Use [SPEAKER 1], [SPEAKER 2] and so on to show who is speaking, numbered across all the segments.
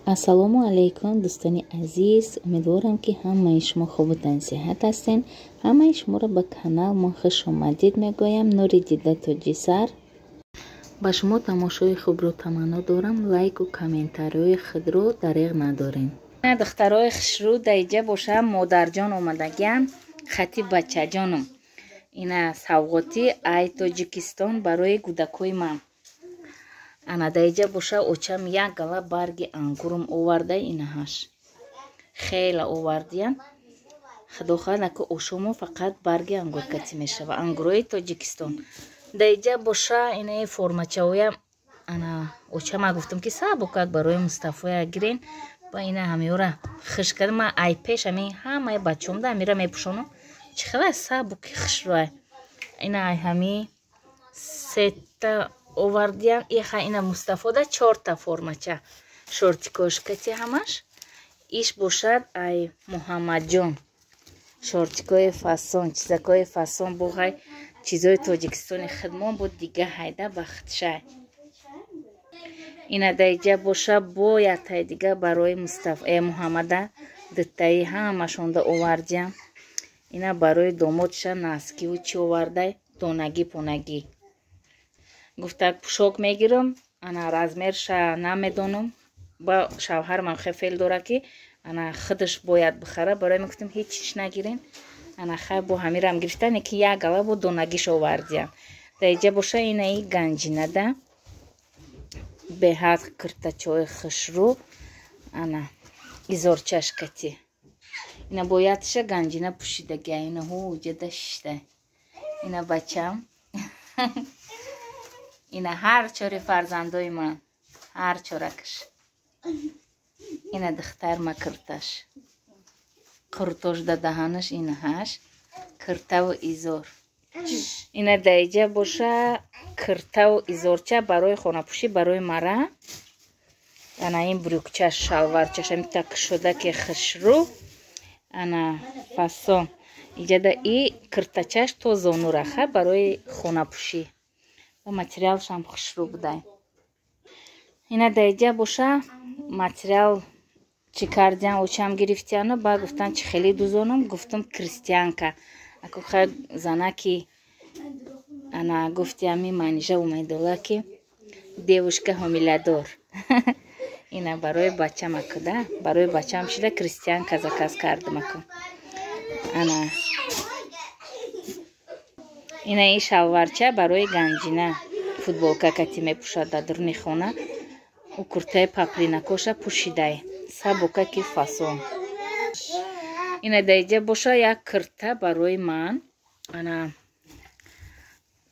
[SPEAKER 1] Ассалому алайкум, дӯстони азиз. Умедворам, ки ҳамаи шумо хубу тансиҳат ҳастен. Ҳамаи шуморо ба канал мо хуш омадид мегӯям. Нури дида, тоҷисар. Ба шумо тамошои хубро таманно дорам. Лайку комментариҳои худро дареғ надорем. Духтарои хушрӯ, даиҷа бошам, модарҷон омадагиам, хати бачаҷонам. Ина савғотӣ ай Тоҷикистон барои кӯдакои ман. Ана даиҷа боша, очам як гала барги ангурам оварда, инаҳаш хела овардиян. Худо хоҳад, аку ошомо фақат барги ангуркатӣ мешава, ангурои Тоҷикистон. Даиҷа боша, инаи формачаоя. Ана очама гуфтам, ки сабукак барои Мустафоя гирен. Ба ина ҳамиёра хиш карда, ма ай пеш ами ҳамаи бачаомда амира мепӯшонам. Чӣ хела сабуки хушрӯай. Ина ай ҳами сета овардиям. Иха, ина Мустафода чорта формача, шортикошкати ҳамаш. Иш бошад ай Муҳаммадҷон, шортикои фасон, чизакои фасон. Буғай чизои Тоҷикистони хидмон буд, дига ҳайда бахтшай. Ина даиҷа боша, боятай дига барои Муҳаммада дутаи ҳамашонда овардиям. Ина барои домодша носкиву чӣ овардай, донагӣ понагӣ. Гуфта, пӯшок мегирам, ана размерша намедонам. Ба шавҳармам хел фел дора, ки ана худаш бояд бихара. Барои мегуфтам, ҳеҷ чиш нагирен. Ана хай, бо ҳамирам гирифтане, ки як гала бо донагиш овардиям. Даиҷа боша, инаи Ганҷинада беҳад киртачои хушрӯ, ана изорчашкати. Ина боядша Ганҷина пӯшидагия, ина ҳуҷада шишта. Ина бачам, ина ҳар чори фарзандои ман, ҳар чоракаш. Ина духтарма кирташ, қуртош да даҳанаш, ина ҳаш киртаву изор. Ина даиҷа боша, киртаву изорча барои хонапӯшӣ барои мара. Ана ин брюкчаш, шалварчаш амита кушода, ки хушрӯ, ана фасон. Иҷада и киртачаш то зонураха, барои хонапӯшӣ ва материалшам хушрӯ будай. Ина даиҷа боша, материал чӣ кардиан, очам гирифтиану ба гуфтан, чӣ хеле дузонам. Гуфтам, крестьянка аку хай занаки. Ана гуфти ами Манижа Умайдулла, ки девушка ҳомиладор. Ина барои бачам акуда, барои бачам шида крестьянка заказ кардам аку. Ана ина и шалварча барои Ганҷина, футболка кати мепӯшад дар дуруни хона. Ӯ куртаи паплинакоша пӯшидай, сабука, ки фасон. Ина даиҷа боша, як кирта барои ман. Ана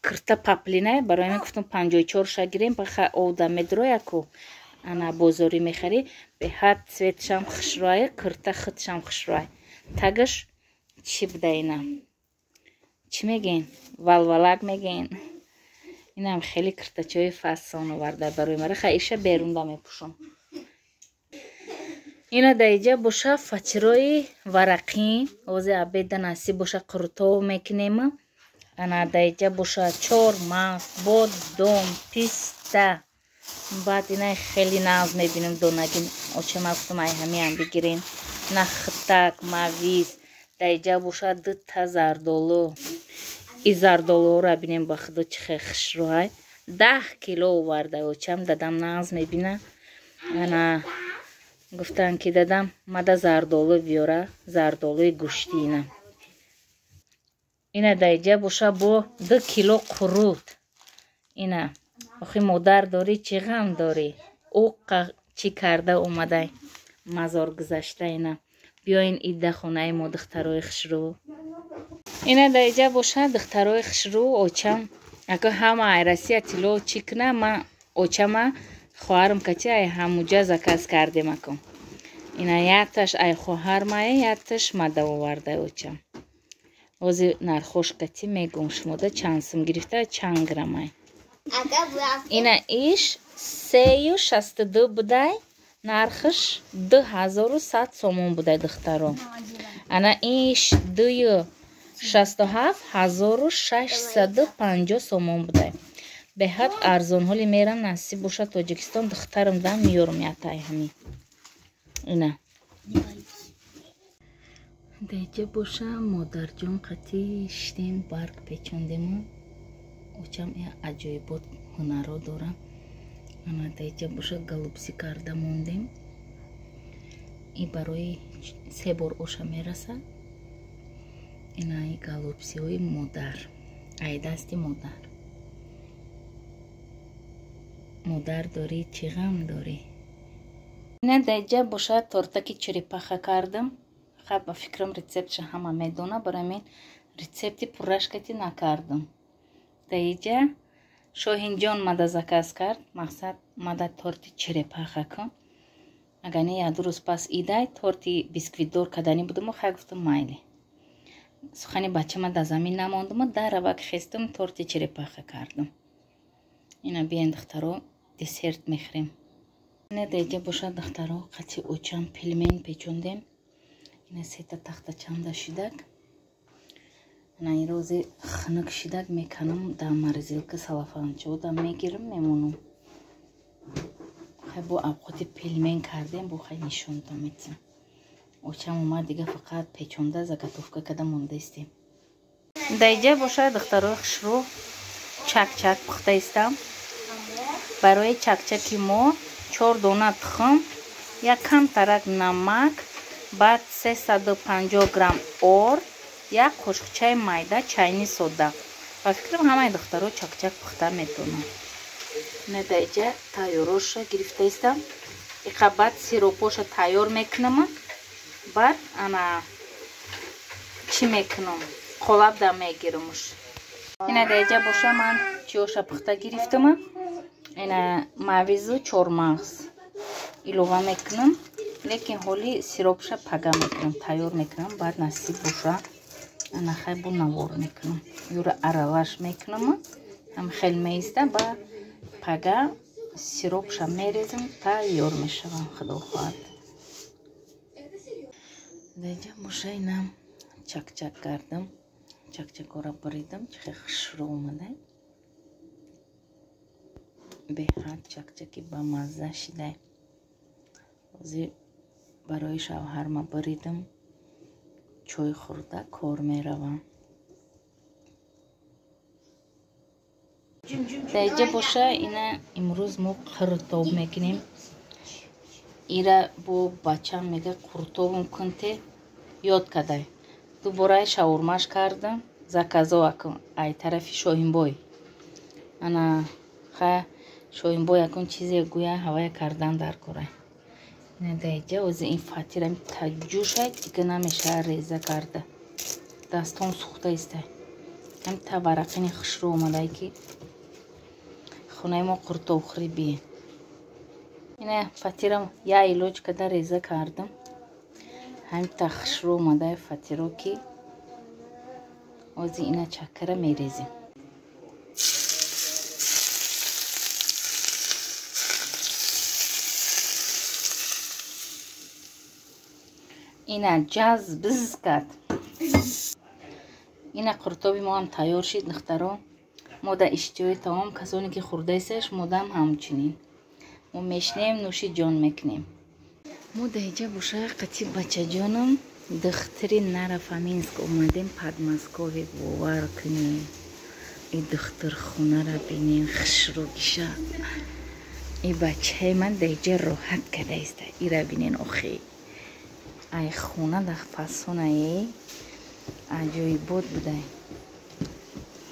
[SPEAKER 1] кирта паплина барои ман. Гуфтам, 54 ша гирем, баха овда медрояку, ана бозорӣ мехарӣ. Беҳад цветшам хушрӯай, кирта худшам хушрӯай. Тагаш чӣ буда, ина чӣ мегӯен, валвалак мегӯен. Инам хеле киртачаҳои фасон оварда барои мара. Ха, иша берунда мепӯшам. Ина даиҷа боша, фатирои варақӣ. Ози обеда насиб боша, қурутов мекунем. Ана даиҷа боша, чормағз, бодом, писта. Баъд ина хеле нағз мебинем, донагӣ. Очама гуфтам, ай ҳамиам бигирем. Нахтак, мавиз. Даиҷа боша, дута зардолу. И зардолуҳоро бинем, ба худо, чӣ хел хушрӯай. 10 кило оварда очам. Дадам нағз мебина. Ана гуфтанд, ки дадам мада зардолу биёра, зардолуи гӯштӣ. Ина даиҷа боша, бо 2 кило қурут. Ина охи, модар дорӣ, чӣ ғам дорӣ? Ӯ чӣ карда омадай, мазор гузашта. Ина биёин ида хонаи мо, духтарои хушрӯ. Ина даиҷа боша, духтарои хушрӯ, очам ака ҳама ай Россия тилло чӣ куна, ма очама хоҳарам кати ай ҳамуҷа заказ кардем аку. Ина якташ ай хоҳармае, якташ мада оварда очам. Ози нархош кати мегӯм шумода, чанд сум гирифта, чанд граммай. Ина иш 3,62 будай, нархаш 2100 сомон будай, духтаро. Ана иш 2,67, 1650 сомон будай. Беҳад арзон. Ҳоли мерам, насиб боша, Тоҷикистон, духтарам дам меёрам ятай ҳамин. Ина. Даиҷа боша модарҷон қати шидем, барг печондему. Очам аҷоибот ҳунаро дора. Ана даиҷа боша голубцы карда мондем. И барои се бор оша мерасад. Ина и голубцы ҳои модар. Ай дасти модар. Модар дорӣ, чӣ ғам дорӣ? Ина даиҷа боша тортаки черепаха кардам. Хаб, ба фикрам рецептша ҳама медона, барои ҳамин рецепти пуррашкати накардам. Даиҷа Шоҳинҷон мада заказ кард, мақсад мада торти черепаха кун. Агар не як ду рӯз пас идай торти бисквитдор кардани будаму, хай гуфтам майли. Сухани бачама дар замин намондуму дар равак хестум торти черепаха кардам. Ина биен духтаро десерт мехӯрем. Ина даиҷа бошад духтаро қати очам пельмень печондем. Ина сета тахта чанда шидак. Ана ин рози хунук шидак меканам дар морозилка салафанчода мегирам мемонам. Хай бо авқоти пельмень кардем, бо хай нишонтон метиҳам. Очам омад дига фақат печонда заготовка карда мондаистем. Даиҷа бошад духтарои хушрӯ чак-чак пухтаистам. Барои чак-чаки мо 4 дона тухм, як камтарак намак, баъд 350 грамм ор, як қошуқчаи майда чайни сода. Ба фикрам ҳамаи духтаро чак-чак пухта метавонанд. Ина даиҷа тайёроша гирифтаистам. Иқа баъд сиропоша тайёр мекунам. Баъд ана чӣ мекунам? Қолабда мегирамуш. Ина даиҷа боша ман чиёша пухта гирифтам. Ина мавизу чормағз илова мекунам. Лекин ҳоли сиропша пага мекунам, тайёр мекунам, баъд насиб боша ана хай бо навор мекунам. Юра аралаш мекунам, ҳам хел меиста, ба пага сиропша мерезам, тайёр мешавам, худо хоҳад. Даиҷа боша ина чак-чак кардам, чак-чакора буридам, чӣ хел хушрӯ омадай. Беҳад чак-чаки бамазза шидай. Ҳозир барои шавҳарма буридам, чой хӯрда кор меравам. Даиҷа боша ина имрӯз мо қуртоб мекунем. Ира бо бачам мега қуртобум кунте, ёд кадай. Дубора шаурмаш кардам, заказо ай тарафи Шоҳинбой. Ана ха Шоҳинбой якун чизе гӯя ҳавая кардан дар кора. Ина даиҷа ози ин фатирам таҷӯшай, дига намешава реза карда. Дастон сӯхта истай. Ҳам та варақини хушрӯ омадай ки хонаи мо қуртобхӯрӣ бие. Ина фатирам я илоҷ карда реза кардам. Ҳам та хушрӯ омадай фатиро ки ози ина чакара мерезем. Ина ҷаз биз кард. Ина қуртоби мо ҳам тайёр шид духтаро. Мо дар иштиҳои таом касоне ки хӯрдаисташ, модам ҳамчунин. Мо мешнем, нӯши ҷон мекунем. Мо даиҷа боша қати бачаҷонам духтари Нарафаминск омадем, Подмосковье, бовар кунем. И духтурхонара бинем, хушрӯгиша. И бачаи ман даиҷа роҳат кардаиста. Ира бинен охи. Ай хона дар фасонаи аҷоибот будай.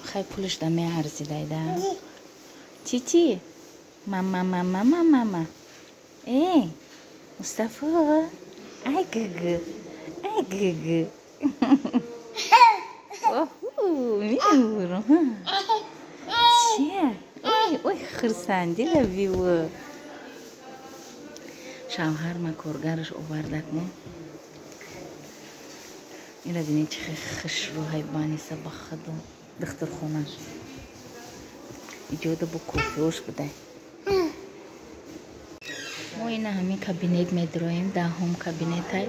[SPEAKER 1] Хай пулаш да меарзидай да. Чи? Мама, мама, мама, мама. Эй, Мустафо, ай гг, ай гг. Оху, меуру. Чи? Ой, ой, хурсанди лабиво. Шавҳарма коргараш овардак мо. Ира бинед чӣ хел хушрӯ ҳайбаниса ба худо духтурхонаш. Иҷода бо кофеош будай. Мо ина ҳамин кабинет медроем, даҳум кабинетай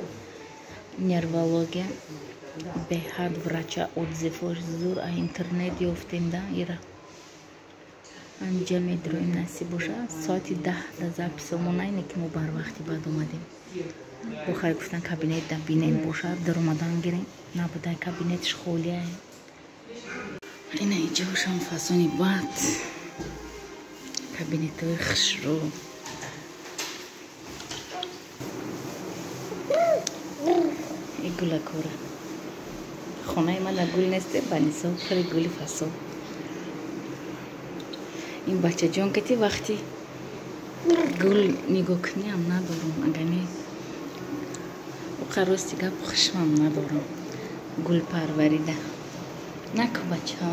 [SPEAKER 1] нервология. Беҳад врача отзывош зур, а интернет ёфтем да ира. Ҳамиҷа медроем, насиб боша. Соати 10 да запись омона, ине ки мо барвақти баъд омадем. Бохай гуфтан, кабинет да бинем боша, даромадан гирем. Набудай, кабинетш холия. Ина иҷошам фасони бад, кабинетҳои хушрӯ. И гулакора. Хонаи ман гул несте, ба нисо пури гули фасон. Ин бачаҷон кати вақти гул нигоҳ куниам надорам, агани уқа рости гап хушмам надорам гулпарварида. Наку, бача.